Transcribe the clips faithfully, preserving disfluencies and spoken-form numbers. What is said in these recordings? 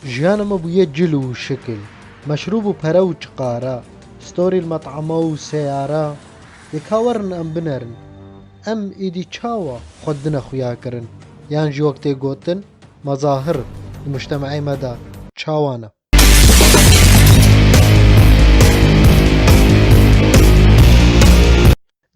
Jiyana me bûye cil û şikil, meşrûb û pere û çiqara, storî li met'ama û seyara. Yê ka werin em binerin. Em êdî çawa xwe dine xuya kirin? Yan jî wek tê gotin, mezahir li mujtemeê me de çawa ne?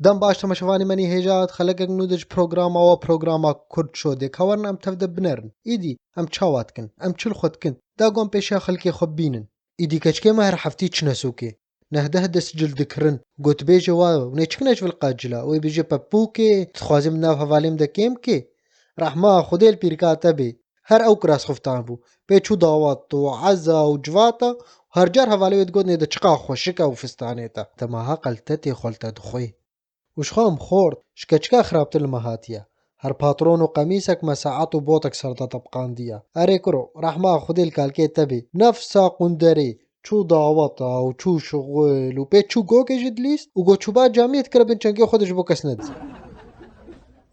Dem baş temaşevanê me nî hêja hat xelekek nû de ji programa we, programa Kurd Show dê. Ka werin em tev de binerin. Îdî em çawa dikin? Em çi li xwe dikin? Da gon pêşiya xelkê xwe bînin. Îdî keçikê me her heftî çine sûkê. Nehdeh dest cil dikirin. Gotibêje wa, û nêçikine ji vil qacila. Wê bêje pepûkê, dixwazê min nav hevalê min de kêm kê. Rehma Xwedê li pîrika te bê. Her ew kiras xiftan bû. Pê çû dawat û eza û civata, her car hevalê wê digot nê de çiqa xweşik e û fistanê te. Te meha qelte tê xwelte dixwê. Û ji xwe em xort, ji keçika xirabtir li me hatiye. Her patron û qemîsek me saet û botek ser de tepqandiye. Erê kuro, rehma Xwedê li kalkê te bê. Nefsa qunderê, çû daweta û çû şixul û pê çû gokê ji dilîst û got çûba camiyê dikire bin çengê xwe de ji bo kes nedizî.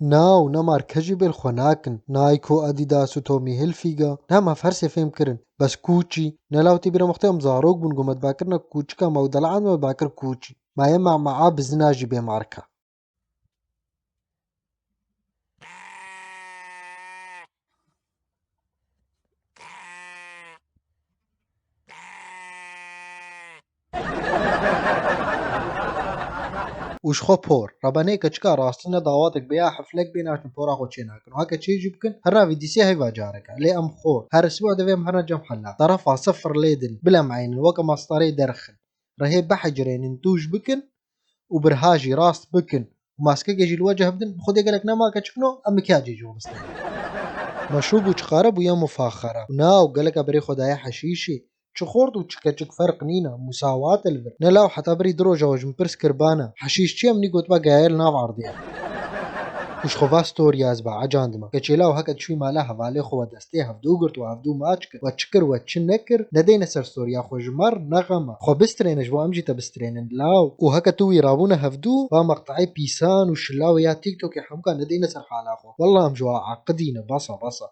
Na û ne marke jî bêl xwe nakin. Nike û Adidas û Tommy Hilfiger. Ne, me fersê fêm kirin. Bes Gucci. Ne law tê bîra me xwedê em zarok bûn, got me diba kirine kûçika me û delean me diba kir Gucci. Maye me, me a bizina jî bê marka. Û ji xwe por. Rebenê keçika rastî ne dawatek bê ya heflek bê naçin pora xwe çê nakin. Û heke çê jî bikin, her navê dîsê heyva careke. Lê em xor. Her sibû divê em herine cem hela. Terefa sifir lê din. Bila em eynin. Weke mastarê derxin. Rehê bihecirênin tûj bikin û birha jî rast bikin û maskeke jî li we cih bidin, bi xwedê gelek nema keçikno, em mikyacê jî bistînin. Meşrûb û çiqare bûye mufaxere. Û na û geleka berê xwe daye heşîşê. Çi xort û çi keçik ferq nîne, musawat e li vir. Ne law heta birî du roja we ji min pirs kir bana, heşîş çi ye, min î gotiba gaye li nav erdê ye. Û ji xwe va storiya ez be ecandime. Keçê law heke diçûyî mala hevalê xwe we destê hevdû girt û hevdû maç kir. We çi kir, we çi nekir, nedeyne ser storiya xwe ji me re, ne xem e. Xwe bistrêne ji bo em jî te bistrênin law. Û heke tu wî rabûne hevdû, va meqteyê pîsan û şilawê ya TikTokê hemûka nedeyne ser hala xwe. Wallah em ji we aqidî ne, bes e, bes e.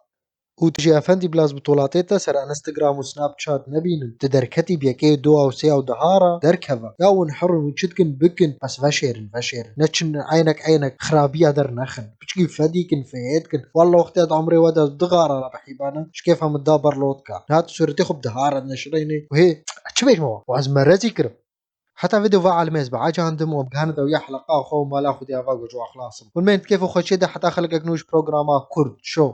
Û tu jî efendî bila ez bi tolatê te ser Instagram û Snapchat nebînim. Tu derketî bi yekê, du û sê û dehara derkeve. Ya hûn herin, hûn çi dikin bikin, bes veşêrin, veşêrin. Neçin eynek eynek xirabiya dernexin. Piçkî fedîkin, feyêtkin. Wallah wextê ez umrê we de du xara re bihîbana, ji kêfa min da ber lotka. Niha tu sûretê xwe bi dehara neşirînê. Û hê, çi bêjme we? Û ez merezî kirim. Heta vîdeo va alimê ez bi ecandim û em gihanit ew ya heleqa xwe û mala Xwedê ava got ji we xilas im. Hûn bên di kêf û xweşiyê de heta xelkek nû ji programa Kurd Show.